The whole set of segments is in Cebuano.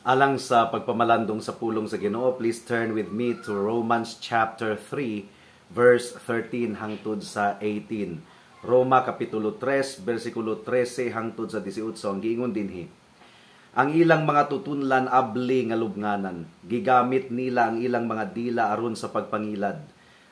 Alang sa pagpamalandong sa pulong sa Ginoo, please turn with me to Romans chapter 3, verse 13 hangtod sa 18. Roma kapitulo 3, versikulo 13 hangtod sa 18. Ang giingon dinhi: "Ang ilang mga tutunlan abli nga lubnganan, gigamit nila ang ilang mga dila aron sa pagpangilad.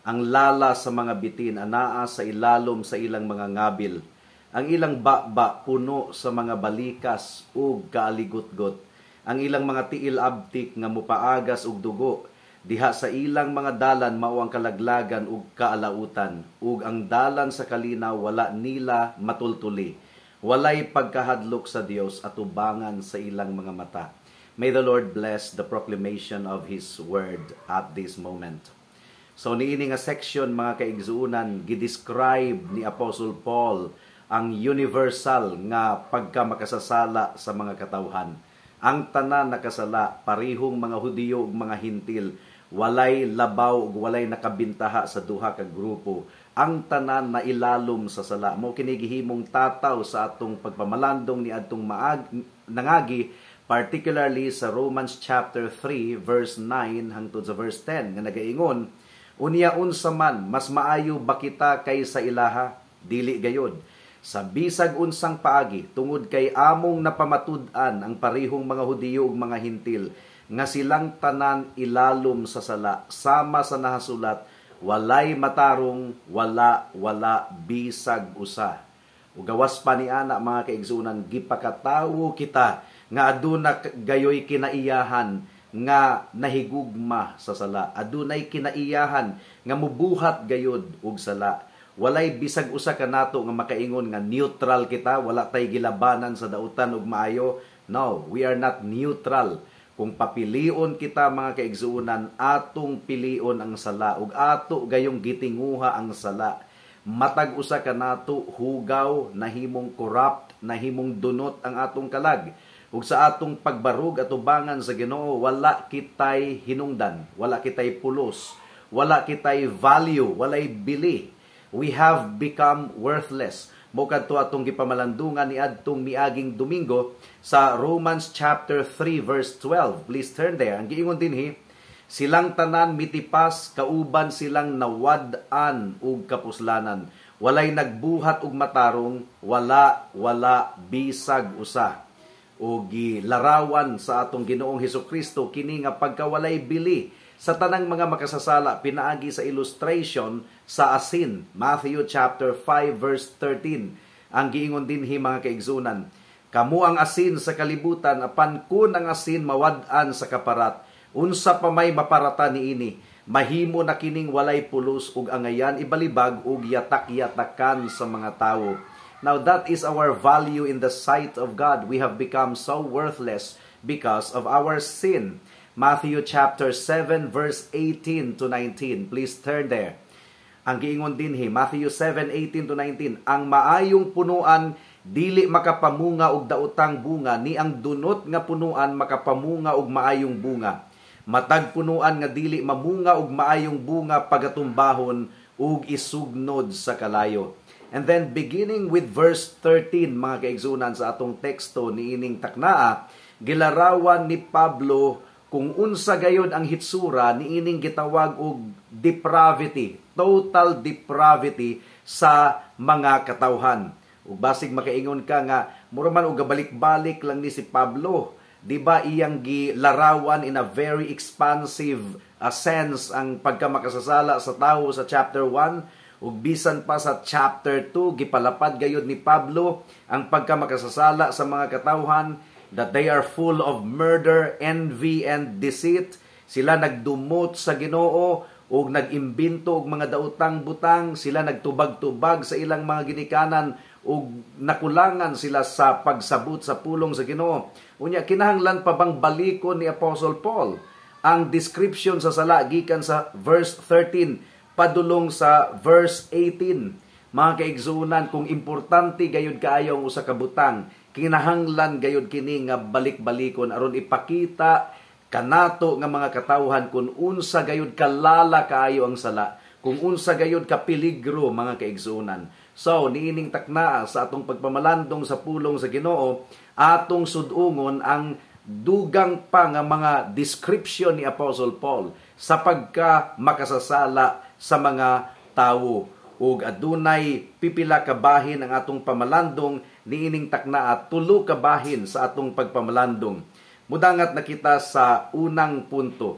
Ang lala sa mga bitin anaa sa ilalom sa ilang mga ngabil. Ang ilang baba puno sa mga balikas ug kaaligutgot. Ang ilang mga tiil abtik nga mupaagas og dugo. Diha sa ilang mga dalan mao ang kalaglagan ug kaalautan, ug ang dalan sa kalinaw wala nila matultuli. Walay pagkahadlok sa Dios atubangan sa ilang mga mata." May the Lord bless the proclamation of His word at this moment. So niini nga section, mga kaigsuonan, gidescribe ni Apostle Paul ang universal nga pagkamakasasala sa mga katawhan. Ang tanan nakasala, parihong mga Hudiyo ug mga Hintil, walay labaw ug walay nakabintaha sa duha ka grupo. Ang tanan na ilalom sa sala. Mao kini gihimong tataw sa atong pagpamalandong ni adtong maag nangagi, particularly sa Romans chapter 3 verse 9 hangtod sa verse 10 nga nagaingon, "Unya unsa man, mas maayo ba kita kaysa ilaha? Dili gayod sa bisag unsang paagi, tungod kay among napamatud-an ang parihong mga Hudiyo ug mga Hintil nga silang tanan ilalom sa sala, sama sa nahasulat, walay matarong, wala, wala bisag usa." Ug gawas pa ni ana, mga kaigsuonan, gipakatawo kita nga aduna gayoy kinaiyahan nga nahigugma sa sala. Adunay kinaiyahan nga mubuhat gayod og sala. Walay bisag usa kanato nga makaingon nga neutral kita, wala tay gilabanan sa dautan ug maayo. No, we are not neutral. Kung papilion kita, mga kaigsuonan, atong pilion ang sala ug ato gayong gitinguha ang sala. Matag usa kanato hugaw, nahimong corrupt, nahimong dunot ang atong kalag. Ug sa atong pagbarug atubangan sa Ginoo, wala kitay hinungdan, wala kitay pulos, wala kitay value, walay bili. We have become worthless. Mao kadto atong gipamalandungan ni adtong miaging Domingo sa Romans chapter 3 verse 12. Please turn there. Ang giingon dinhi, "Silang tanan mitipas, kauban silang nawad-an og kapuslanan. Walay nagbuhat og matarong, wala, wala bisag usa." O gilarawan sa atong Ginoong Hesukristo kini nga pagkawalay bili sa tanang mga makasasala pinaagi sa illustration sa asin. Matthew chapter 5 verse 13. Ang giingon dinhi, mga kaigsuonan, "Kamo ang asin sa kalibutan, apan kun ang asin mawad-an sa kaparat, unsa pa may maparata niini? Mahimo na kining walay pulos ug angayan ibalibag ug yatak-yatakan sa mga tawo." Now that is our value in the sight of God. We have become so worthless because of our sin. Matthew chapter 7 verse 18 to 19. Please turn there. Ang giingon dinhi, Matthew 7:18 to 19, "Ang maayong punuan dili makapamunga og daotang bunga, ni ang dunot nga punuan makapamunga og maayong bunga. Matag punuan nga dili mamunga og maayong bunga pagatumbahon ug isugnod sa kalayo." And then beginning with verse 13, mga kaigsuonan, sa atong teksto niining taknaa, gilarawan ni Pablo kung unsa gayod ang hitsura niining gitawag og depravity, total depravity sa mga katawhan. Ug basig makaingon ka nga mura man og gabalik-balik lang ni si Pablo. Di ba iyang gilarawan in a very expansive sense ang pagkamakasasala sa tao sa chapter 1, ug bisan pa sa chapter 2 gipalapad gayod ni Pablo ang pagkamakasasala sa mga katawhan, that they are full of murder, envy, and deceit? Sila nagdumot sa Ginoo ug nag-imbento og mga daotang butang, sila nagtubag-tubag sa ilang mga ginikanan ug nakulangan sila sa pagsabot sa pulong sa Ginoo. Unya kinahanglan pa bang balikon ni Apostle Paul ang description sa sala gikan sa verse 13 padulong sa verse 18? Mga kaigsuonan, kung importante gayud kaayo ang usa ka butang, kinahanglan gayud kini nga balik-balikon aron ipakita kanato nga mga katawhan kung unsa gayud kalala kaayo ang sala, kung unsa gayud ka peligro, mga kaigsuonan. So, niining taknaa sa atong pagpamalandong sa pulong sa Ginoo, atong sudungon ang Dugang pa nga mga description ni Apostle Paul sa pagka makasasala sa mga tawo. Ug adunay pipila ka bahin ang atong pamalandong niining takna at tulo ka bahin sa atong pagpamalandong. Mudangat na kita sa unang punto.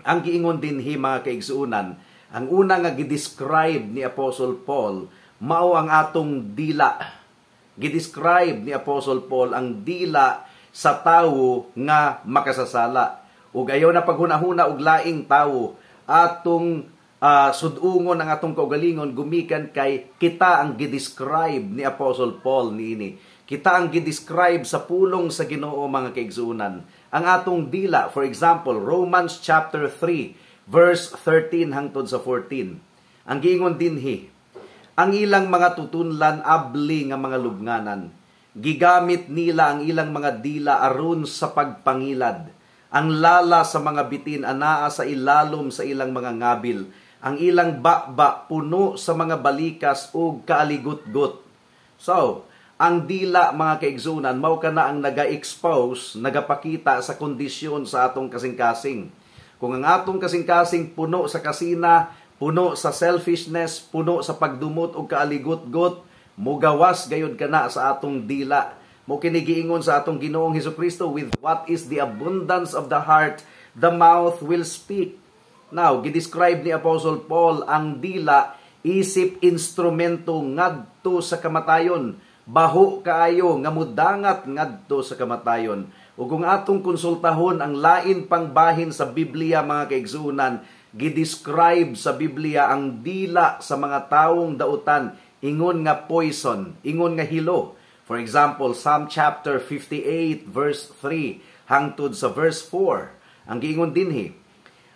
Ang giingon dinhi, mga kaigsuonan, ang una nga gi-describe ni Apostle Paul mao ang atong dila. Gi-describe ni Apostle Paul ang dila sa tawo nga makasasala. Ug ayaw na paghunahuna og laing tawo, atong sudungon ang atong kaugalingon gumikan kay kita ang gi-describe ni Apostle Paul niini. Kita ang gi-describe sa pulong sa Ginoo, mga kaigsuonan. Ang atong dila, for example, Romans chapter 3 verse 13 hangtod sa 14. Ang giingon dinhi, "Ang ilang mga tutunlan abli nga mga lubnganan. Gigamit nila ang ilang mga dila aron sa pagpangilad. Ang lala sa mga bitin anaa sa ilalom sa ilang mga ngabil. Ang ilang baba puno sa mga balikas ug kaaligutgot." So, ang dila, mga kaigsuonan, mao kana ang naga-expose, nagapakita sa kondisyon sa atong kasing-kasing. Kung ang atong kasing-kasing puno sa kasina, puno sa selfishness, puno sa pagdumot og kaaligutgot, mugawas gayud kana sa atong dila. Mao kini giingon sa atong Ginoong Hesukristo, "With what is the abundance of the heart, the mouth will speak." Now, gidescribe ni Apostle Paul ang dila isip instrumento ngadto sa kamatayon. Baho kaayo nga mudangat ngadto sa kamatayon. Ug kung atong konsultahon ang lain pang bahin sa Biblia, mga kaigsuonan, gidescribe sa Biblia ang dila sa mga tawong dautan ingon nga poison, ingon nga hilo. For example, Psalm chapter 58 verse 3 hangtod sa verse 4. Ang giingon dinhi,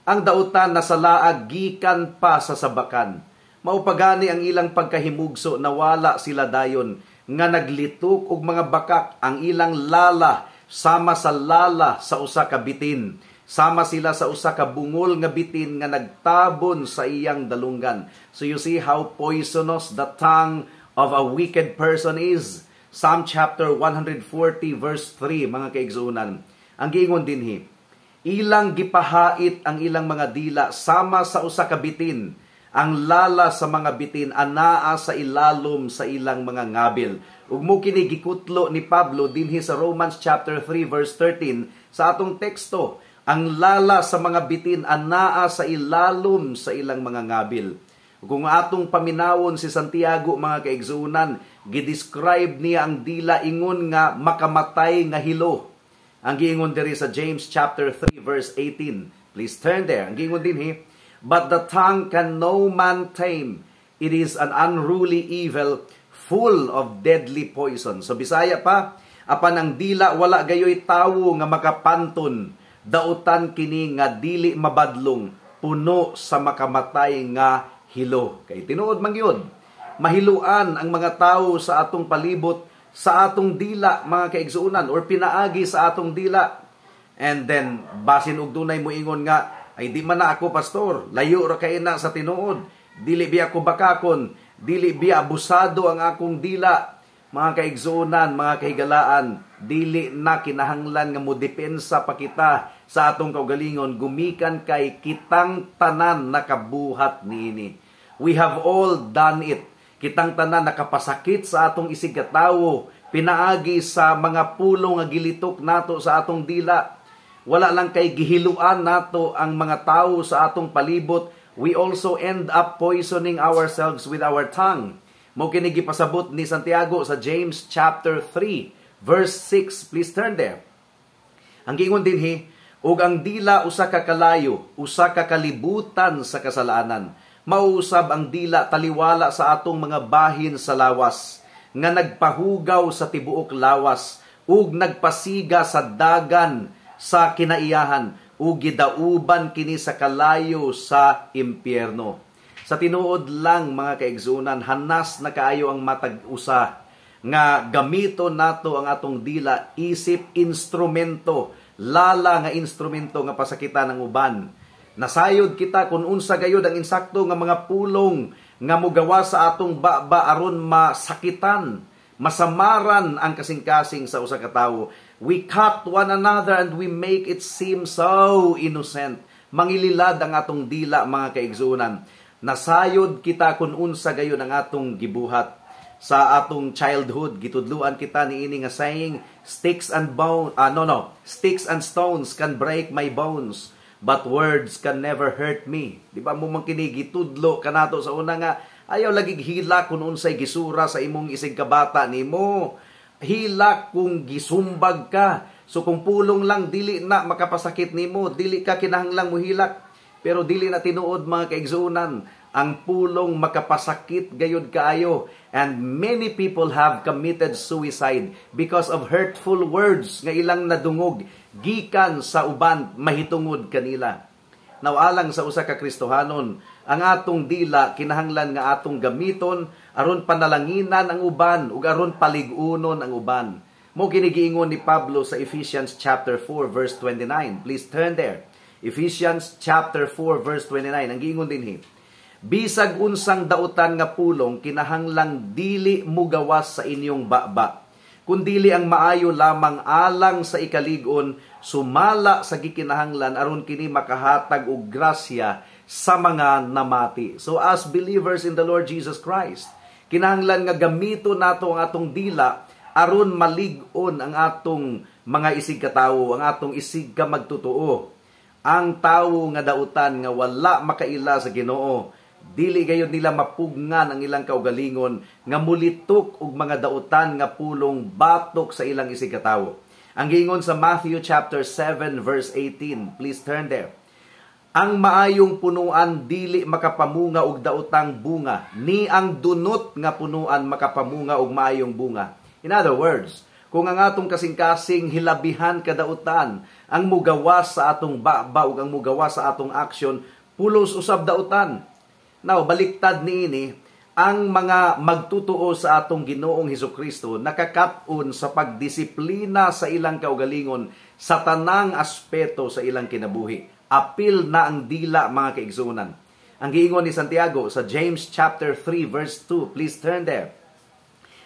"Ang dautan nasalaag gikan pa sa sabakan. Mao pa gani ang ilang pagkahimugso, nawala sila dayon nga naglitok og mga bakak. Ang ilang lala sama sa lala sa usa ka bitin. Sama sila sa usa ka bungol nga bitin nga nagtabon sa iyang dalunggan." So you see how poisonous the tongue of a wicked person is. Psalm chapter 140 verse 3, mga kaigsuonan. Ang giingon dinhi, "Ilang gipahait ang ilang mga dila sama sa usa ka bitin. Ang lala sa mga bitin anaa sa ilalom sa ilang mga ngabil." Ug mao kini gikutlo ni Pablo dinhi sa Romans chapter 3 verse 13 sa atong teksto. Ang lala sa mga bitin anaa sa ilalom sa ilang mga ngabil. Kung atong paminawon si Santiago, mga kaigsuonan, gidescribe niya ang dila ingon nga makamatay nga hilo. Ang giingon diri sa James chapter 3 verse 18. Please turn there. Ang giingon dinhi, "But the tongue can no man tame. It is an unruly evil, full of deadly poison." So Bisaya pa, "Apan ang dila wala gayoy tawo nga makapanton. Dautan kini nga dili mabadlong, puno sa makamatay nga hilo." Kay tinuod man gyud, mahiluan ang mga tawo sa atong palibot sa atong dila, mga kaigsuonan, or pinaagi sa atong dila. And then basin og dunay moingon nga, "Ay, di man na ako, pastor, layo ra kay na sa tinuod. Dili biya ko bakakon, dili biya abusado ang akong dila." Mga kaigsuonan, mga kahigalaan, dili na kinahanglan nga mo depensa pa kita sa atong kaugalingon gumikan kay kitang tanan nakabuhat niini. We have all done it. Kitang tanan nakapasakit sa atong isig katawo pinaagi sa mga pulong nga gilitok nato sa atong dila. Wala lang kay gihiluan nato ang mga tawo sa atong palibot, we also end up poisoning ourselves with our tongue. Mao kini gipasabot ni Santiago sa James chapter 3 verse 6. Please turn there. Ang giingon dinhi, "Ug ang dila usa ka kalayo, usa ka kalibutan sa kasalanan. Mausab ang dila taliwala sa atong mga bahin sa lawas, nga nagpahugaw sa tibuok lawas ug nagpasiga sa dagan sa kinaiyahan ug gidauban kini sa kalayo sa impyerno." Sa tinuod lang, mga kaigsuonan, hanas na kaayo ang matag usa nga gamiton nato ang atong dila isip instrumento, lala nga instrumento nga pasakitan ang uban. Nasayod kita kung unsa gayud ang insakto nga mga pulong nga mogawa sa atong baba aron masakitan, Masamaran ang kasing-kasing sa usa ka tawo. We cut one another and we make it seem so innocent. Mangililad ang atong dila, mga kaigsuonan. Nasayod kita kung unsa gayon ang atong gibuhat. Sa atong childhood, gitudluan kita niini nga saying, "Sticks and bone, no, sticks and stones can break my bones, but words can never hurt me." Di ba mao man kini gitudlo kanato sa una nga ayaw lagi hilak kung unsay gisura sa imong isig kabata nimo? Hilak kung gisumbag ka. So kung pulong lang, dili na makapasakit nimo, dili ka kinahanglang muhilak. Pero dili na tinuod, mga kaigsuonan, ang pulong makapasakit gayud kaayo, and many people have committed suicide because of hurtful words nga ilang nadungog gikan sa uban mahitungod kanila. Now, alang sa usa ka Kristohanon, ang atong dila kinahanglan nga atong gamiton aron panalanginan ang uban ug aron palig-unon ang uban. Mao kini giingon ni Pablo sa Ephesians chapter 4 verse 29. Please turn there. Ephesians chapter 4 verse 29. Ang giingon dinhi: "Bisag unsang dautan nga pulong kinahanglang dili mugawas sa inyong baba, kundili ang maayo lamang alang sa ikalig-on, sumala sa gikinahanglan, aron kini makahatag og grasya sa mga namati." So as believers in the Lord Jesus Christ, kinahanglan nga gamito nato ang atong dila aron malig-on ang atong mga isig katawo, ang atong isig ka magtotoo. Ang tawo nga dautan nga wala makaila sa Ginoo, dili gayud nila mapugngan ang ilang kaugalingon nga mulitok og mga dautan nga pulong batok sa ilang isig katawo. Ang giingon sa Matthew chapter 7 verse 18, please turn there. "Ang maayong punuan dili makapamunga og daotang bunga, ni ang dunot nga punuan makapamunga og maayong bunga." In other words, kung ang atong kasing-kasing hilabihan kadautan, ang mugawas sa atong baba ug ang mugawas sa atong aksyon, pulos usab dautan. Now, baliktad niini, ang mga magtutuo sa atong Ginoong Hesukristo nakakat-on sa pagdisiplina sa ilang kaugalingon sa tanang aspeto sa ilang kinabuhi. Apil na ang dila, mga kaigsuonan. Ang giingon ni Santiago sa James chapter 3 verse 2, please turn there.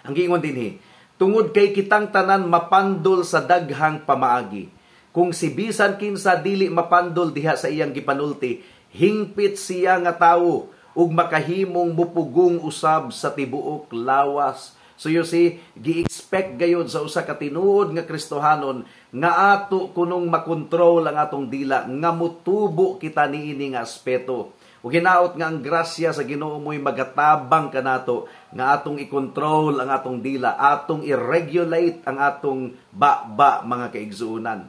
Ang giingon dinhi, "Tungod kay kitang tanan mapandol sa daghang pamaagi. Kung si bisan kinsa dili mapandol diha sa iyang gipanulti, hingpit siya nga tawo ug makahimong mupugong usab sa tibuok lawas." So you see, gi-expect gayud sa usa ka tinuod nga Kristohanon nga ato kunong makontrol ang atong dila, nga mutubo kita niini nga aspeto. Ug hinaot nga ang grasya sa Ginoo mo'y magatabang kanato nga atong i-control ang atong dila, atong i-regulate ang atong baba, mga kaigsuonan.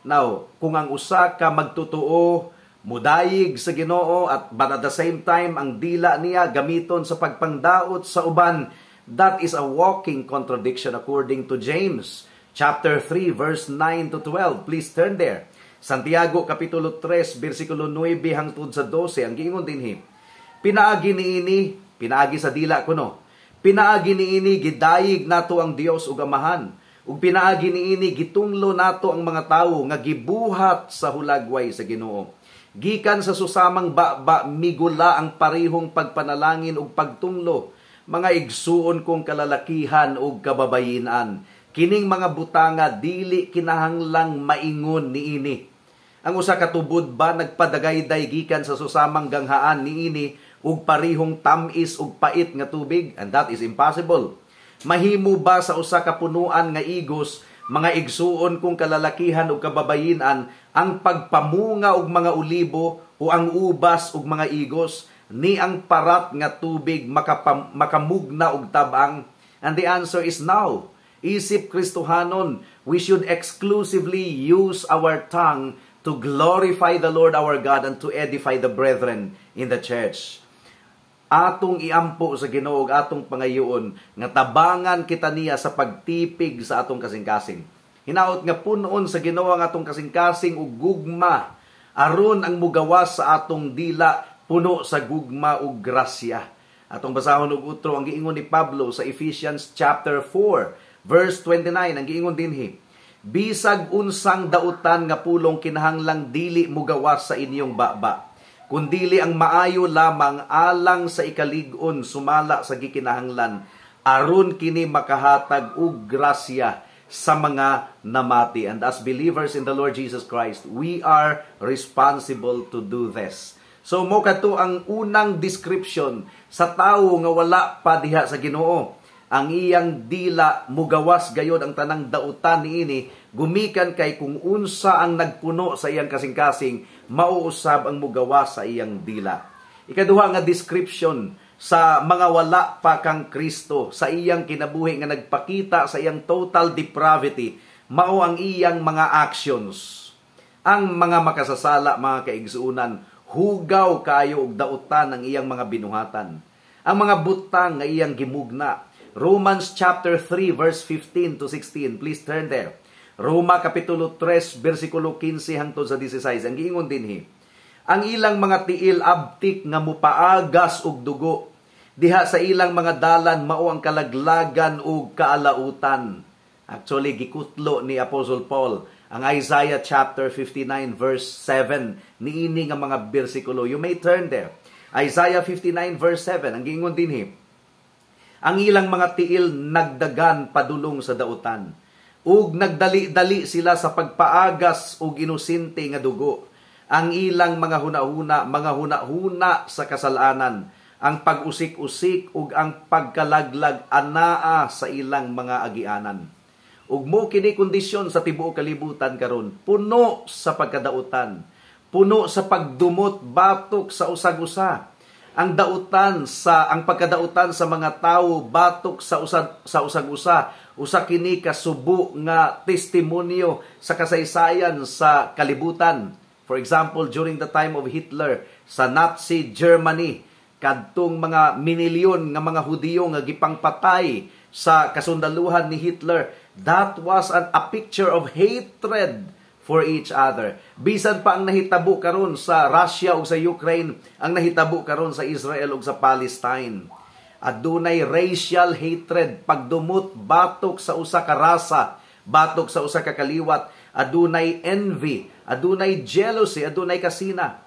Now, kung ang usa ka magtotoo mudayig sa Ginoo at but at the same time ang dila niya gamiton sa pagpangdaot sa uban, that is a walking contradiction according to James chapter 3 verse 9 to 12. Please turn there. Santiago kapitulo 3 bersikulo 9 hangtod sa 12. Ang giingon dinhi, "Pinaagi niini," pinaagi sa dila kuno, "Pinaagi niini gidayig nato ang Dios ug Amahan, ug pinaagi niini gitunglo nato ang mga tawo nga gibuhat sa hulagway sa Ginoo. Gikan sa susamang baba migula ang parehong pagpanalangin ug pagtunglo. Mga igsuon kong kalalakihan ug kababayinan, kining mga butanga dili kinahanglang maingon niini. Ang usa ka tubod ba nagpadagayday gikan sa susamang ganghaan niini ug parehong tam-is ug pait nga tubig? And that is impossible. Mahimo ba sa usa ka punuan nga igos, mga igsuon kong kalalakihan ug kababayinan, ang pagpamunga og mga olibo o ang ubas og mga igos, ni ang parat nga tubig makamugna og tabang? And the answer is no." Isip Kristohanon, we should exclusively use our tongue to glorify the Lord our God and to edify the brethren in the church. Atong iampo sa Ginoo ug atong pangayoon nga tabangan kita niya sa pagtipig sa atong kasing-kasing. Hinaot nga punon sa Ginoo ang atong kasing-kasing ug gugma aron ang mugawas sa atong dila puno sa gugma ug grasya. Atong basahon og utro ang giingon ni Pablo sa Ephesians chapter 4 verse 29. Ang giingon dinhi, "Bisag unsang dautan nga pulong kinahanglang dili mugawas sa inyong baba, kundili ang maayo lamang alang sa ikalig-on sumala sa gikinahanglan, aron kini makahatag og grasya sa mga namati. And as believers in the Lord Jesus Christ, we are responsible to do this. So mao kato ang unang description sa tawo nga wala pa diha sa Ginoo. Ang iyang dila mugawas gayod ang tanang dautan niini, gumikan kay kung unsa ang nagpuno sa iyang kasing-kasing, mao usab ang mugawas sa iyang dila. Ikaduha nga description sa mga wala pa kang Kristo sa iyang kinabuhi nga nagpakita sa iyang total depravity, mao ang iyang mga actions. Ang mga makasasala, mga kaigsuonan, hugaw kayo og dautan ang iyang mga binuhatan. Ang mga butang nga iyang gimugna. Romans chapter 3 verse 15 to 16. Please turn there. Roma kapitulo 3 bersikulo 15 hangtod sa 16. Ang giingon dinhi: "Ang ilang mga tiil abtik nga mupaagas og dugo. Diha sa ilang mga dalan mao ang kalaglagan ug kaalautan." Actually, gikutlo ni Apostle Paul ang Isaiah chapter 59 verse 7 niini nga mga bersikulo. You may turn there. Isaiah 59 verse 7, ang giingon dinhi: "Ang ilang mga tiil nagdagan padulong sa dautan, ug nagdali-dali sila sa pagpaagas og inosente nga dugo. Ang ilang mga hunahuna, mga hunahuna sa kasalanan. Ang pag-usik-usik ug ang pagkalaglag anaa sa ilang mga agianan." Ug mao kini kondisyon sa tibuok kalibutan karon, puno sa pagkadautan, puno sa pagdumot batok sa usag-usa. Ang pagkadautan sa mga tawo batok sa usag-usa, usa kini ka subo nga testimonyo sa kasaysayan sa kalibutan. For example, during the time of Hitler sa Nazi Germany, kadtong mga minilyon nga mga Hudiyo nga gipangpatay sa kasundaluhan ni Hitler, that was a picture of hatred for each other. Bisan pa ang nahitabo karon sa Russia ug sa Ukraine, ang nahitabo karon sa Israel ug sa Palestine. Adunay racial hatred, pagdumot batok sa usa ka rasa, batok sa usa ka kaliwat, adunay envy, adunay jealousy, adunay kasina.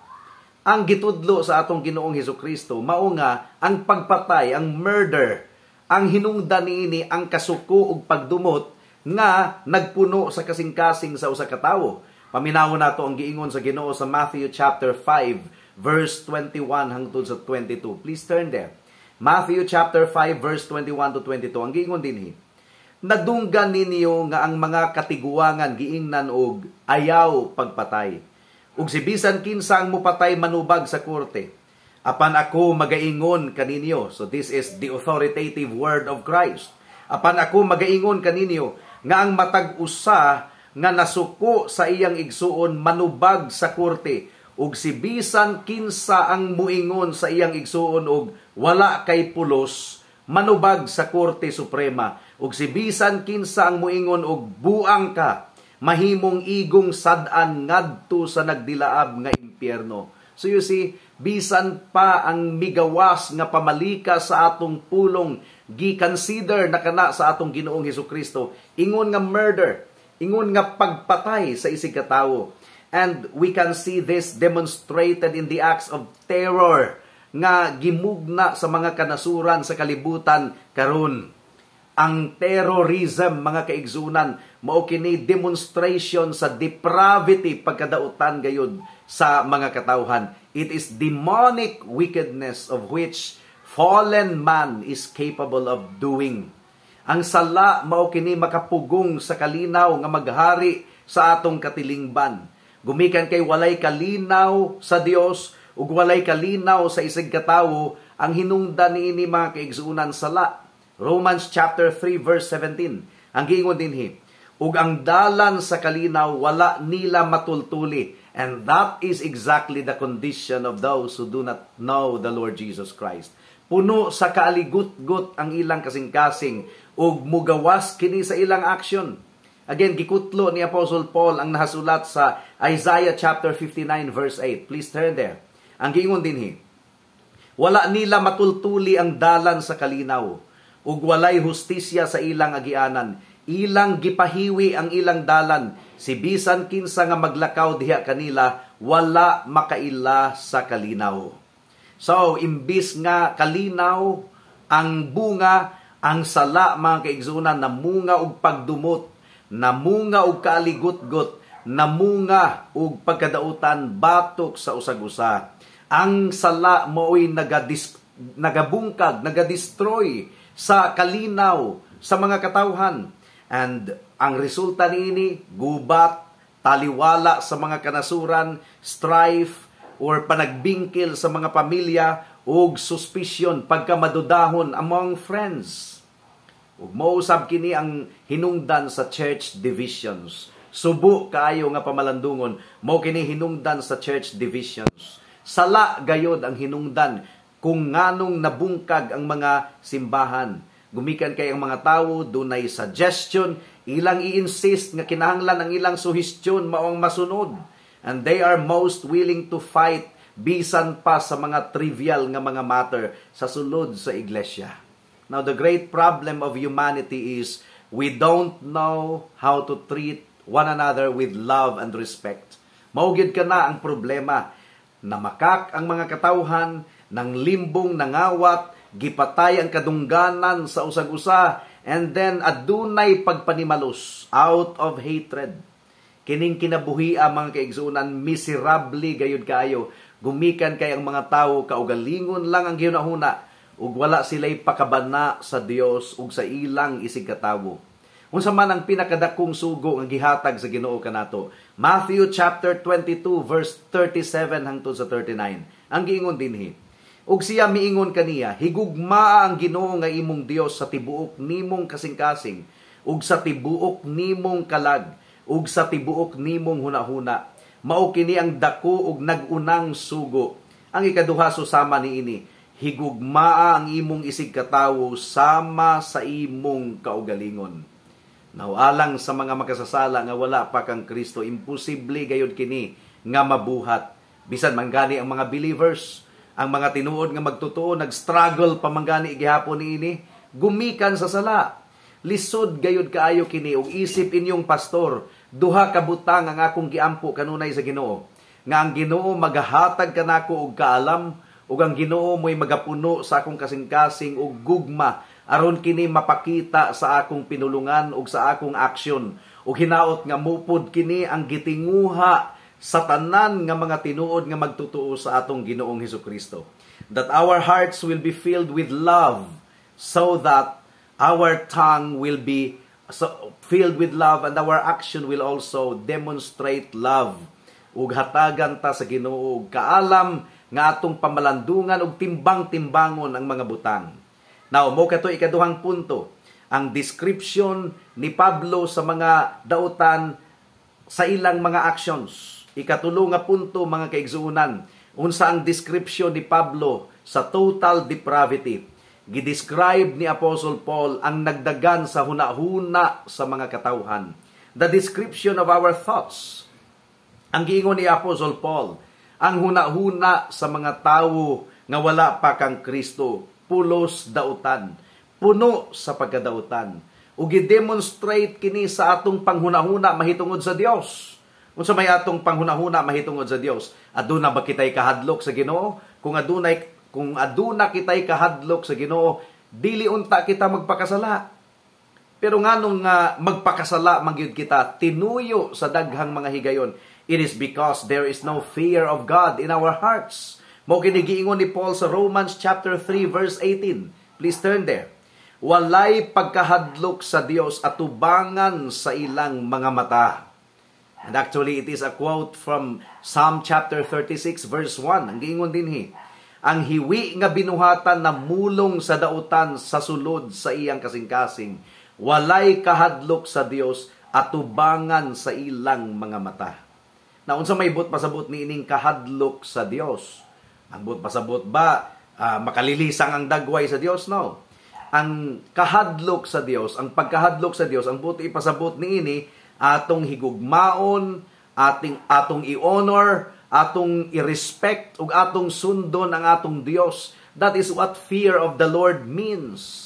Ang gitudlo sa atong Ginoong Hesukristo mao nga ang pagpatay, ang murder, ang hinungdan niini ang kasuko ug pagdumot nga nagpuno sa kasing-kasing sa usa ka tawo. Paminawon nato ang giingon sa Ginoo sa Matthew chapter 5 verse 21 hangtod sa 22. Please turn there. Matthew chapter 5 verse 21 to 22. Ang giingon dinhi: "Nadunggan ninyo nga ang mga katiguangan giingnan og ayaw pagpatay. Ug si bisan kinsa ang mupatay manubag sa korte. Apan ako magaingon kaninyo." So this is the authoritative word of Christ. "Apan ako magaingon kaninyo nga ang matag usa nga nasuko sa iyang igsuon manubag sa korte, ug si bisan kinsa ang muingon sa iyang igsuon og wala kay pulos manubag sa Korte Suprema, ug si bisan kinsa ang muingon og buang ka mahimong igong sad-an ngadto sa nagdilaab nga impyerno." So you see, bisan pa ang migawas nga pamalika sa atong pulong, gi-consider na kana sa atong Ginoong Hesukristo ingon nga murder, ingon nga pagpatay sa isig katawo. And we can see this demonstrated in the acts of terror nga gimugna sa mga kanasuran sa kalibutan karon. Ang terrorism, mga kaigsuonan, mao kini demonstration sa depravity, pagkadautan gayud sa mga katawhan. It is demonic wickedness of which fallen man is capable of doing. Ang sala mao kini makapugong sa kalinaw nga maghari sa atong katilingban. Gumikan kay walay kalinaw sa Dios ug walay kalinaw sa isig katawo, ang hinungdan niini, mga kaigsuonan, sala. Romans chapter 3 verse 17. Ang giingon dinhi: "Ug ang dalan sa kalinaw wala nila matultuli." And that is exactly the condition of those who do not know the Lord Jesus Christ. Puno sa kaaligot-got ang ilang kasing-kasing ug mugawas kini sa ilang action. Again, gikutlo ni Apostle Paul ang nahasulat sa Isaiah chapter 59 verse 8. Please turn there. Ang giingon dinhi: "Wala nila matultuli ang dalan sa kalinaw, ug walay hustisya sa ilang agianan. Ilang gipahiwi ang ilang dalan. Si bisan kinsa nga maglakaw diha kanila, wala makaila sa kalinaw." So, imbis nga kalinaw ang bunga, Ang sala, mga kaigsuonan, namunga og pagdumot, namunga og kaaligutgot, namunga og pagkadautan batok sa usag-usa. Ang sala maoy nagabungkag, nagadestroy sa kalinaw sa mga katawhan. And ang resulta niini, gubat, taliwala sa mga kanasuran, strife, or panagbingkil sa mga pamilya, ug suspicion, pagkamadudahon among friends. Ug mao usab kini ang hinungdan sa church divisions. Subo kaayo nga pamalandungon, mao kini hinungdan sa church divisions. Sala gayod ang hinungdan kung nganong nabungkag ang mga simbahan. Gumikan kay ang mga tawo dunay suggestion, ilang i-insist nga kinahanglan ang ilang suhestyon mao ang masunod. And they are most willing to fight bisan pa sa mga trivial nga mga matter sa sulod sa iglesia. Now, the great problem of humanity is we don't know how to treat one another with love and respect. Mao gyud kana ang problema. Namakak ang mga katawhan, nang limbong nangawat, gipatay ang kadungganan sa usag-usa, and then adunay pagpanimalos out of hatred. Kining kinabuhia, mga kaigsuonan, miserable gayud kaayo. Gumikan kay ang mga tawo, kaugalingon lang ang gihunahuna ug wala sila'y pakabana sa Dios ug sa ilang isig katawo. Unsa man ang pinakadakong sugo nga gihatag sa Ginoo kanato? Matthew chapter 22 verse 37 hangtod sa 39. Ang giingon dinhi: "Ug siya miingon kaniya, 'Higugmaa ang Ginoo nga imong Dios sa tibuok nimong kasing-kasing ug sa tibuok nimong kalag ug sa tibuok nimong hunahuna.' Mao kini ang dako ug nag-unang sugo. Ang ikaduha susama niini: Higugmaa ang imong isig katawo sama sa imong kaugalingon.'" Now, alang sa mga makasasala nga wala pa kang Kristo, imposible gayud kini nga mabuhat. Bisan man gani ang mga believers, ang mga tinuod nga magtotoo, nag-struggle pa man gani gihapon niini, gumikan sa sala. Lisod gayud kaayo kini. Ug isip inyong pastor, duha ka butang ang akong giampo kanunay sa Ginoo: nga ang Ginoo magahatag kanako og kaalam ug ang Ginoo mo'y magapuno sa akong kasing-kasing og gugma aron kini mapakita sa akong pinulungan ug sa akong aksyon, ug hinaot nga mupod kini ang gitinguha sa tanan nga mga tinuod nga magtotoo sa atong Ginoong Hesukristo. That our hearts will be filled with love so that our tongue will be so filled with love and our action will also demonstrate love. Ug hatagan ta sa Ginoo og kaalam nga atong pamalandungan ug timbang-timbangon ang mga butang. Now, mao kato ikaduhang punto, ang description ni Pablo sa mga dautan sa ilang mga actions. Ikatulo nga punto, mga kaigsuonan, unsa ang description ni Pablo sa total depravity? Gidescribe ni Apostle Paul ang nagdagan sa hunahuna sa mga katawhan. The description of our thoughts. Ang giingon ni Apostle Paul, ang hunahuna sa mga tawo nga wala pa kang Kristo, pulos dautan, puno sa pagkadautan. Ug gi-demonstrate kini sa atong panghunahuna mahitungod sa Dios. Unsa may atong panghunahuna mahitungod sa Dios? Aduna ba kitay kahadlok sa Ginoo? Kung aduna kitay kahadlok sa Ginoo, dili unta kita magpakasala. Pero nganong nga magpakasala man gyud kita tinuyo sa daghang mga higayon? It is because there is no fear of God in our hearts. Mao kini giingon ni Paul sa Romans chapter 3 verse 18. Please turn there. "Walay pagkahadlok sa Dios atubangan sa ilang mga mata." And actually, it is a quote from Psalm chapter 36 verse 1. Ang giingon dinhi, "Ang hiwi nga binuhatan na mulong sa dautan sa sulod sa iyang kasing-kasing. Walay kahadlok sa Dios atubangan sa ilang mga mata." Na unsa may buot pasabot ni ining kahadlok sa Dios? Ang buot pasabot ba makalilisang ang dagway sa Dios? No. Ang kahadlok sa Dios, ang pagkahadlok sa Dios, ang buot ipasabot niini, atong higugmaon, ating atong i-honor, atong i-respect ug atong sundon ang atong Dios. That is what fear of the Lord means.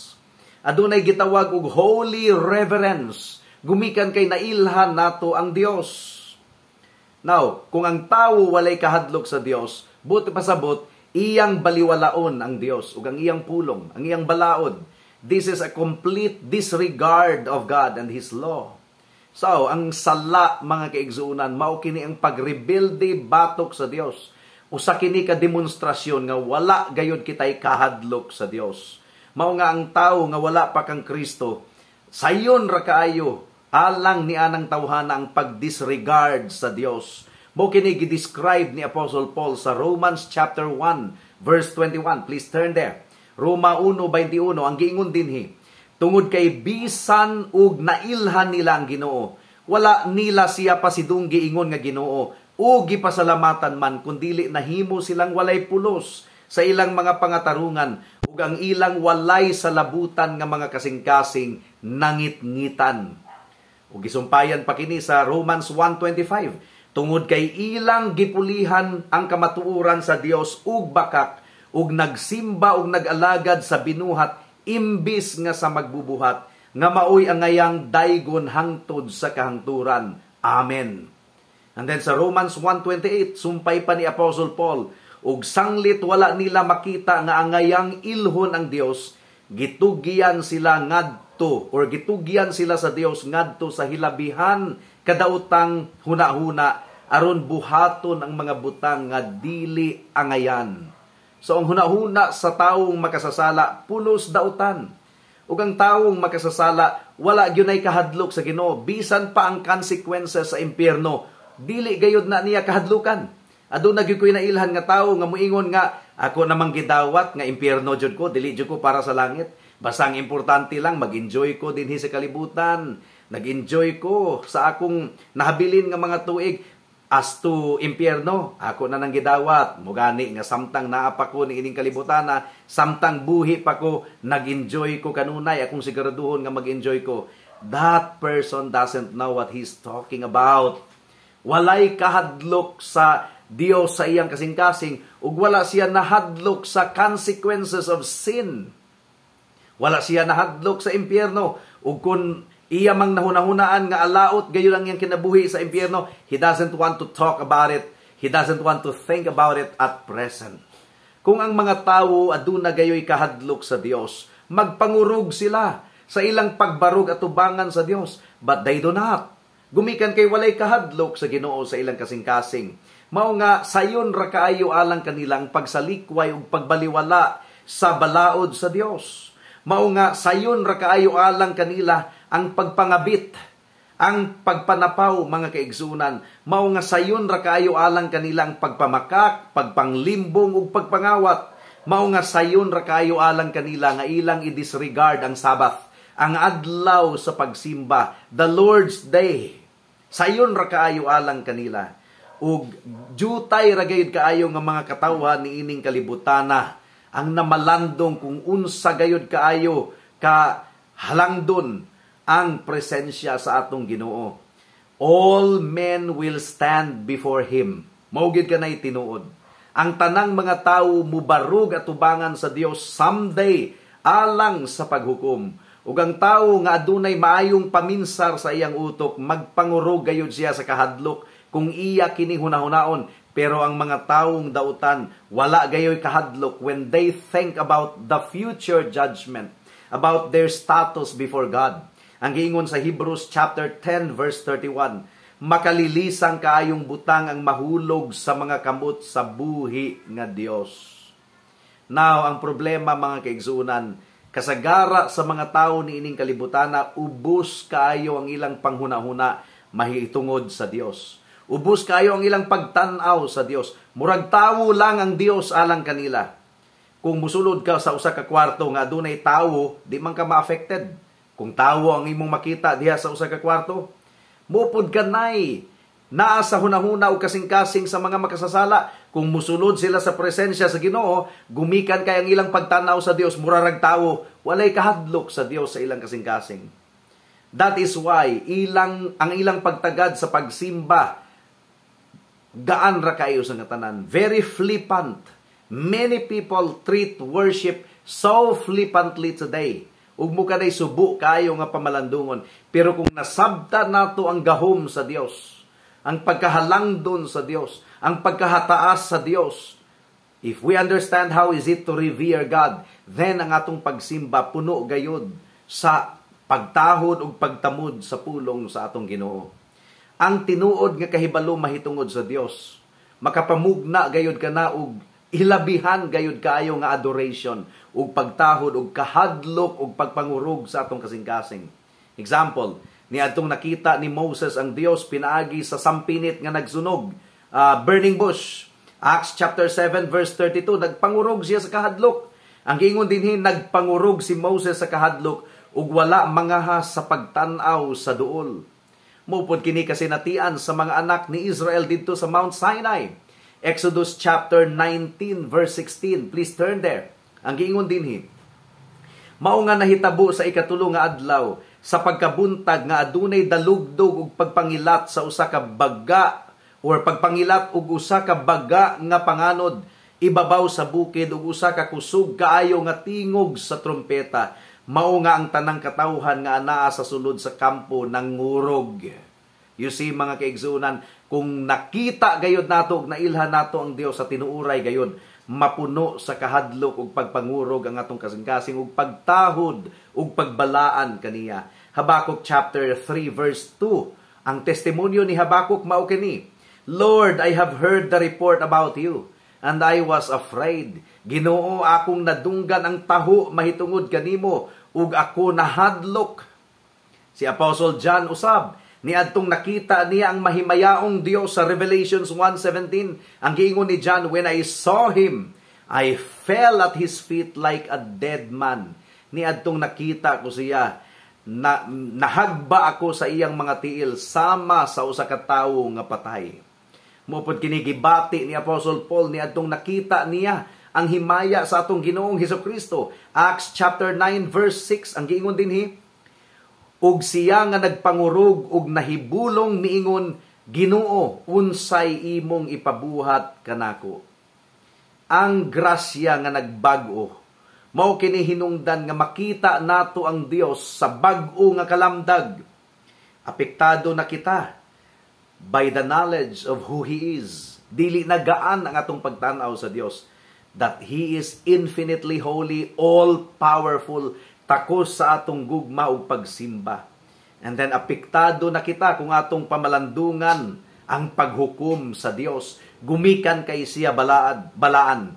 Adunay gitawag og holy reverence gumikan kay nailhan nato ang Dios. Now, kung ang tawo walay kahadlok sa Dios, buot pasabot, iyang baliwalaon ang Dios ug ang iyang pulong, ang iyang balaod. This is a complete disregard of God and His law. So, ang sala, mga kaigsuonan, mao kini ang pagrebelde batok sa Dios. Usa kini ka demonstrasyon nga wala gayud kitay kahadlok sa Dios. Mao nga ang tawo nga wala pa kang Kristo, sayon ra kaayo alang ni anang tawhana ang pagdisregard sa Dios. Mao kini gi-describe ni Apostle Paul sa Romans chapter 1 verse 21. Please turn there. Roma 1:21, ang giingon dinhi: "Tungod kay bisan og nailhan nila ang Ginoo, wala nila siya pasidunggi ingon nga Ginoo o gipasalamatan man, kundili nahimo silang walay pulos sa ilang mga pangatarungan ug ang ilang walay salabutan nga mga kasing-kasing nangitngitan." Ug gisumpayan pa kini sa Romans 1:25: "Tungod kay ilang gipulihan ang kamatuoran sa Dios ug bakak ug nagsimba ug nag-alagad sa binuhat imbis nga sa magbubuhat, nga maoy angayang daygon hangtod sa kahangturan. Amen." And then sa Romans 1:28, sumpay pa ni Apostle Paul, "Ug sanglit wala nila makita nga angayang ilhon ang Dios, gitugyan sila ngadto or gitugyan sila sa Dios ngadto sa hilabihan kadaotang hunahuna aron buhaton ang mga butang nga dili angayan." So ang hunahuna sa tawong makasasala, pulos dautan. Ug ang tawong makasasala, wala gyud kahadlok sa Ginoo. Bisan pa ang consequences sa impyerno, dili gayud na niya kahadlukan. Aduna gyud ko'y nailhan nga tawo nga muingon nga, "Ako namang gidawat nga impyerno jud ko, dili jud ko para sa langit. Basta ang importante lang mag-enjoy ko dinhi sa kalibutan. Nag-enjoy ko sa akong nahabilin nga mga tuig. As to impyerno, ako na nang gidawat. Mugani nga samtang naa pa ko ni ining kalibutana, samtang buhi pa ko, nag-enjoy ko kanunay, akong siguraduhon nga mag-enjoy ko." That person doesn't know what he's talking about. Walay kahadlok sa Dios sa iyang kasing-kasing ug wala siya nahadlok sa consequences of sin. Wala siya nahadlok sa impyerno, ug kung iya mang nahunahunaan nga alaot gayon ang iyang kinabuhi sa impyerno, he doesn't want to talk about it. He doesn't want to think about it at present. Kung ang mga tawo aduna gayoy kahadlok sa Dios, magpangurog sila sa ilang pagbarog at tubangan sa Dios, but they do not. Gumikan kay walay kahadlok sa Ginoo sa ilang kasing-kasing. Mao nga sayon ra kaayo alang kanilang pagsalikway ug pagbaliwala sa balaod sa Dios. Mao nga sayon ra kaayo alang kanila ang pagpangabit, ang pagpanapaw, mga kaigsunan. Mao nga sayon ra kaayo alang kanila ang pagpamakak, pagpanglimbong ug pagpangawat. Mao nga sayon ra kaayo alang kanila nga ilang i-disregard ang Sabbath, ang adlaw sa pagsimba, the Lord's Day. Sayon ra kaayo alang kanila. Ug jutay ra gayud kaayo nga mga katawhan niining kalibutana ang namalandong kung unsa gayud kaayo ka halangdon ang presensya sa atong Ginoo. All men will stand before Him. Mao gyud kanay tinuod. Ang tanang mga tawo mubarog at tubangan sa Dios someday alang sa paghukom. Ug ang tawo nga adunay maayong paminsar sa iyang utok, magpangurog gayud siya sa kahadlok kung iya kini hunahunaon. Pero ang mga tawong dautan, wala gayoy kahadlok when they think about the future judgment, about their status before God. Ang giingon sa Hebrews chapter 10 verse 31, "Makalilisang kaayong butang ang mahulog sa mga kamot sa buhi nga Dios." Now, ang problema, mga kaigsuonan, kasagara sa mga tao ni ining kalibutana, ubos kaayo ang ilang panghunahuna mahitungod sa Dios. Ubos kaayo ang ilang pagtan-aw sa Dios. Murag tawo lang ang Dios alang kanila. Kung musulod ka sa usa ka kwarto nga adunay tawo, di man ka ma-affected. Kung tawo ang imong makita diha sa usa ka kwarto, mupod kanay naa sa hunahuna o kasing-kasing sa mga makasasala. Kung musulod sila sa presensya sa Ginoo, gumikan kay ang ilang pagtanaw sa Dios murarag tawo, walay kahadlok sa Dios sa ilang kasing-kasing. That is why ang ilang pagtagad sa pagsimba gaan ra kayo sa tanan, very flippant. Many people treat worship so flippantly today. Ug mo kanay subo kayo nga pamalandungon. Pero kung nasabta nato ang gahom sa Dios, ang pagkahalangdon sa Dios, ang pagkahataas sa Dios, If we understand how is it to revere God, then ang atong pagsimba puno gayod sa pagtahod ug pagtamod sa pulong sa atong Ginoo. Ang tinuod nga kahibalo mahitungod sa Dios, makapamugna gayod kana og hilabihan gayod kaayo nga adoration ug pagtahod ug kahadlok ug pagpangurog sa atong kasing-kasing. Example, niadtong nakita ni Moses ang Dios pinaagi sa sampinit nga nagsunog, burning bush. Acts chapter 7 verse 32, nagpangurog siya sa kahadlok. Ang giingon dinhi, nagpangurog si Moses sa kahadlok ug wala mangahas sa pagtan-aw sa duol. Mao pod kini kasinatian sa mga anak ni Israel didto sa Mount Sinai. Exodus chapter 19 verse 16. Please turn there. Ang giingon dinhi, "Mao nga nahitabo sa ikatulo nga adlaw sa pagkabuntag nga adunay dalugdog ug pagpangilat sa usa ka baga or pagpangilat og usa ka baga nga panganod ibabaw sa bukid ug usa ka kusog kaayo nga tingog sa trumpeta, mao nga ang tanang katawhan nga anaa sa sulod sa kampo nangurog." You see, mga kaigsuonan, kung nakita gayod nato ug nailhan nato ang Dios sa tinuuray gayod, mapuno sa kahadlok ug pagpangurog ang atong kasing-kasing ug pagtahod ug pagbalaan kaniya. Habakuk chapter 3 verse 2. Ang testimonyo ni Habakuk mao kini: "Lord, I have heard the report about you, and I was afraid. Ginoo, akong nadunggan ang taho mahitungod kanimo, ug ako nahadlok." Si Apostle John usab, niadtong nakita niya ang mahimayaong Dios sa Revelations 1:17, ang giingon ni John, "When I saw him, I fell at his feet like a dead man." "Niadtong nakita ko siya, na, nahagba ako sa iyang mga tiil sama sa usa ka tawo nga patay." Mao pod kini gibati ni Apostle Paul niadtong nakita niya ang himaya sa atong Ginoong Hesukristo. Acts chapter 9 verse 6, ang giingon dinhi, "Ug siya nga nagpangurog ug nahibulong miingon, 'Ginoo, unsay imong ipabuhat kanako?'" Ang grasya nga nagbag-o mao kini hinungdan nga makita nato ang Dios sa bag-o nga kalamdag. Apektado na kita by the knowledge of who He is. Dili na gaan ang atong pagtan-aw sa Dios, that He is infinitely holy, all powerful, takos sa atong gugma ug pagsimba. And then apektado na kita kung atong pamalandungan ang paghukom sa Dios. Gumikan kay siya balaad, balaan.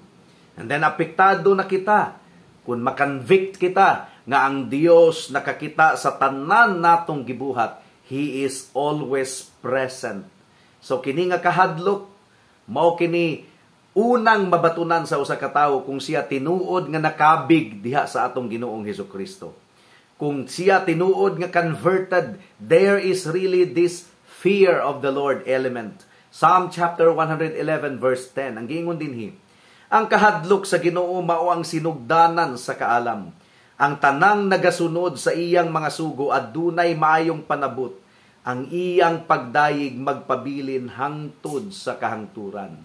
And then apektado na kita kung makonvict kita nga ang Dios nakakita sa tanan natong gibuhat. He is always present. So kini nga kahadlok mao kini unang mabatunan sa usa ka tawo kung siya tinuod nga nakabig diha sa atong Ginoong Hesukristo. Kung siya tinuod nga converted, there is really this fear of the Lord element. Psalm chapter 111 verse 10, ang giingon dinhi, "Ang kahadlok sa Ginoo mao ang sinugdanan sa kaalam. Ang tanang nagasunod sa iyang mga sugo adunay maayong panabot. Ang iyang pagdayeg magpabilin hangtod sa kahangturan."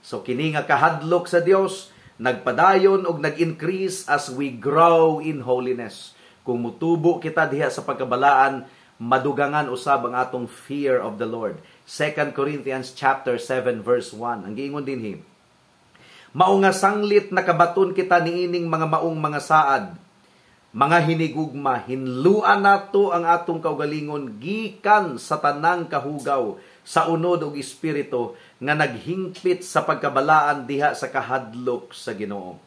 So kini nga kahadlok sa Dios nagpadayon og nag-increase as we grow in holiness. Kung mutubo kita diha sa pagkabalaan, madugangan usab ang atong fear of the Lord. 2 Corinthians chapter 7 verse 1. Ang giingon dinhi, "Mao nga sanglit nakabaton kita niining mga maong mga saad, mga hinigugma, hinluan nato ang atong kaugalingon gikan sa tanang kahugaw sa unod ug espiritu nga naghingpit sa pagkabalaan diha sa kahadlok sa Ginoo."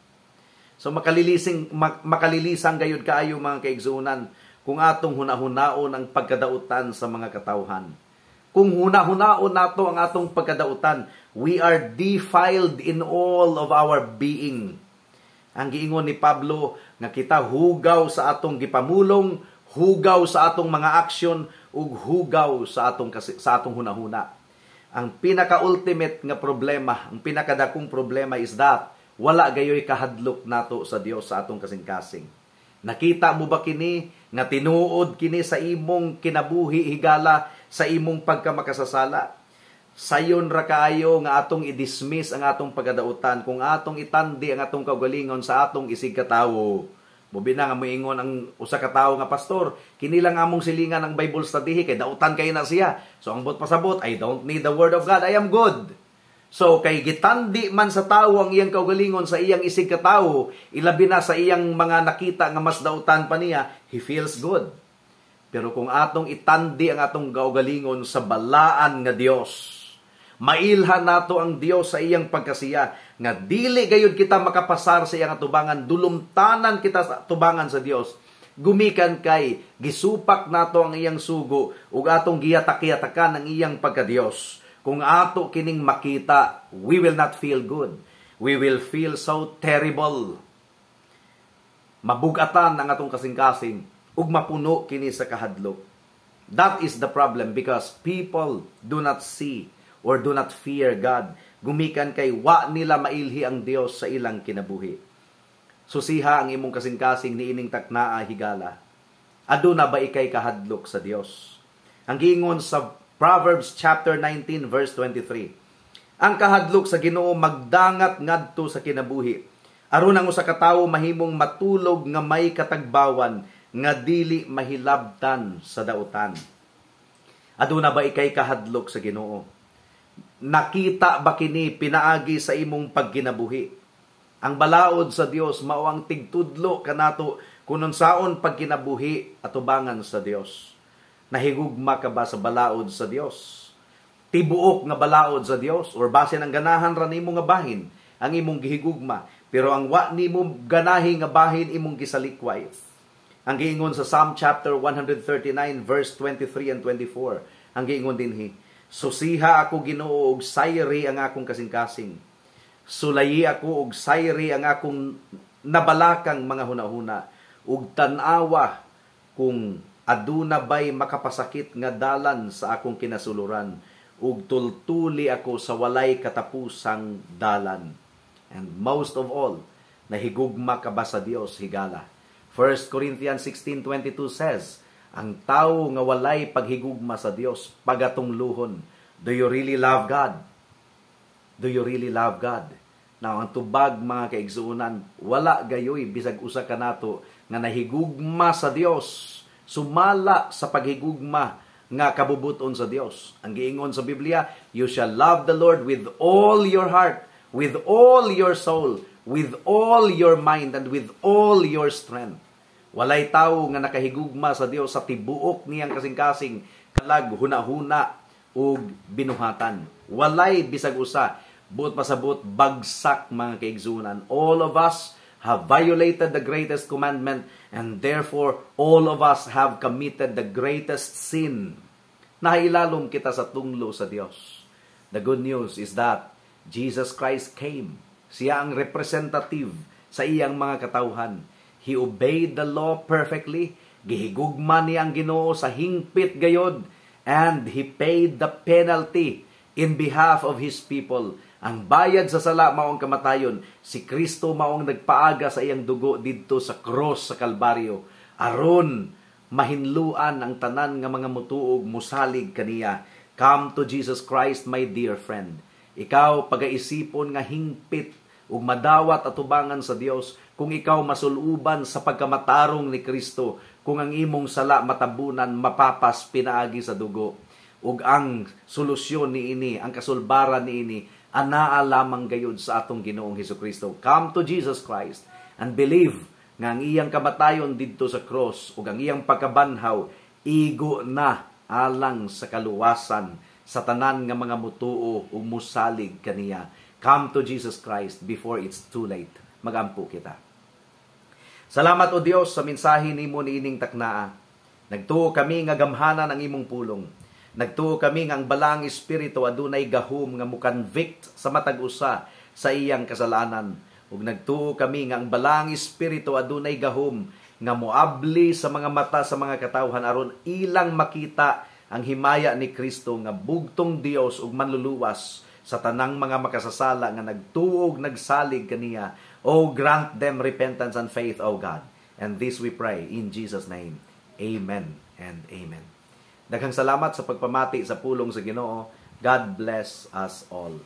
So makalilisang gayud kaayo, mga kaigsuonan, kung atong hunahunaon ang pagkadautan sa mga katawhan. Kung hunahunaon nato ang atong pagkadautan, we are defiled in all of our being. Ang giingon ni Pablo nga kita hugaw sa atong gipamulong, hugaw sa atong mga aksyon ug hugaw sa atong hunahuna. Ang pinaka-ultimate nga problema, ang pinakadakong problema is that wala gayoy kahadlok nato sa Dios sa atong kasing-kasing. Nakita mo ba kini nga tinuod kini sa imong kinabuhi higala sa imong pagkamakasasala? Sayon ra kaayo nga atong i-dismiss ang atong pagkadautan kung atong itandi ang atong kaugalingon sa atong isig katawo. Mubi na nga moingon ang usa ka tawo nga, "Pastor, kini lang among silingan ang Bible study kay dautan kay na siya. So ang buot pasabot, I don't need the word of God, I am good." So kay gitandi man sa tawo ang iyang kaugalingon sa iyang isig katawo, ilabi na sa iyang mga nakita nga mas dautan pa niya, he feels good. Pero kung atong itandi ang atong kaugalingon sa balaan nga Dios, mailhan nato ang Dios sa iyang pagkasiya, nga dili gayud kita makapasar sa iyang atubangan, dulumtanan kita sa atubangan sa Dios. Gumikan kay gisupak nato ang iyang sugo ug atong giyatak-yatakan ang iyang pagka-Dios. Kung ato kining makita, we will not feel good. We will feel so terrible. Mabugatan ang atong kasing-kasing ug mapuno kini sa kahadlok. That is the problem because people do not see or do not fear God. Gumikan kay wa nila mailhi ang Dios sa ilang kinabuhi. Susiha ang imong kasing-kasing niining taknaa, higala. Aduna ba ikay kahadlok sa Dios? Ang giingon sa Proverbs chapter 19 verse 23: "Ang kahadlok sa Ginoo magdangat ngadto sa kinabuhi. Aron ang usa ka tawo mahimong matulog nga may katagbawan nga dili mahilabtan sa dautan." Aduna ba ikay kahadlok sa Ginoo? Nakita ba kini pinaagi sa imong pagkinabuhi? Ang balaod sa Dios mao ang tigtudlo kanato kung unsaon pagkinabuhi atubangan sa Dios. Nahigugma ka ba sa balaod sa Dios? Tibuok nga balaod sa Dios or basin ang ganahan ra nimo nga bahin ang imong gihigugma, pero ang wa nimo ganahi nga bahin imong gisalikway? Ang giingon sa Psalm chapter 139 verse 23 and 24, ang giingon dinhi, "Susiha ako, Ginoo, ug sayri ang akong kasing-kasing. Sulayi ako ug sayri ang akong nabalakang mga hunahuna ug tan-awa kung aduna bay makapasakit nga dalan sa akong kinasuluran ug tultuli ako sa walay katapusang dalan." And most of all, nahigugma ka ba sa Dios, higala? 1 Corinthians 16:22 says, "Ang tao nga walay paghigugma sa Dios pagatungluhon." Do you really love God? Do you really love God? Now, ang tubag, mga kaigsuonan, wala gayoy bisag usa kanato nga nahigugma sa Dios sumala sa paghigugma nga kabubuton sa Dios. Ang giingon sa Biblia, "You shall love the Lord with all your heart, with all your soul, with all your mind, and with all your strength." Walay tawo nga nakahigugma sa Dios sa tibuok niyang kasing-kasing, kalag, huna-huna ug binuhatan. Walay bisag usa. Buot pasabot, bagsak, mga kaigsuonan. All of us have violated the greatest commandment and therefore all of us have committed the greatest sin. Nailalom kita sa tunglo sa Dios. The good news is that Jesus Christ came. Siya ang representative sa iyang mga katawhan. He obeyed the law perfectly. Gihigugma niya ang Ginoo sa hingpit gayod and he paid the penalty in behalf of his people. Ang bayad sa sala mao ang kamatayon. Si Kristo mao ang nagpaaga sa iyang dugo didto sa cross sa Kalbaryo aron mahinluan ang tanan nga mga mutuog, musalig kaniya. Come to Jesus Christ, my dear friend. Ikaw pagaisipon nga hingpit ug madawat atubangan sa Dios kung ikaw masuluban sa pagkamatarong ni Kristo, kung ang imong sala matabunan, mapapas pinaagi sa dugo. Ug ang solusyon niini, ang kasulbaran niini, anaa lamang gayud sa atong Ginoong Hesukristo. Come to Jesus Christ and believe nga ang iyang kamatayon didto sa cross ug ang iyang pagkabanhaw igo na alang sa kaluwasan sa tanan nga mga mutuo ug musalig kaniya. Come to Jesus Christ before it's too late. Magampo kita. Salamat, O Dios, sa mensahe nimo niining taknaa. Nagtuo kami nga gamhanan ang imong pulong. Nagtuo kami nga ang Balaang Espiritu adunay gahom nga mo-convict sa matag usa sa iyang kasalanan. Ug nagtuo kami nga ang Balaang Espiritu adunay gahom nga moabli sa mga mata sa mga katawhan aron ilang makita ang himaya ni Kristo nga bugtong Dios ug manluluwas sa tanang mga makasasala nga nagtuo ug nagsalig kaniya. Oh, grant them repentance and faith, O God. And this we pray in Jesus' name. Amen and amen. Daghang salamat sa pagpamati sa pulong sa Ginoo. God bless us all.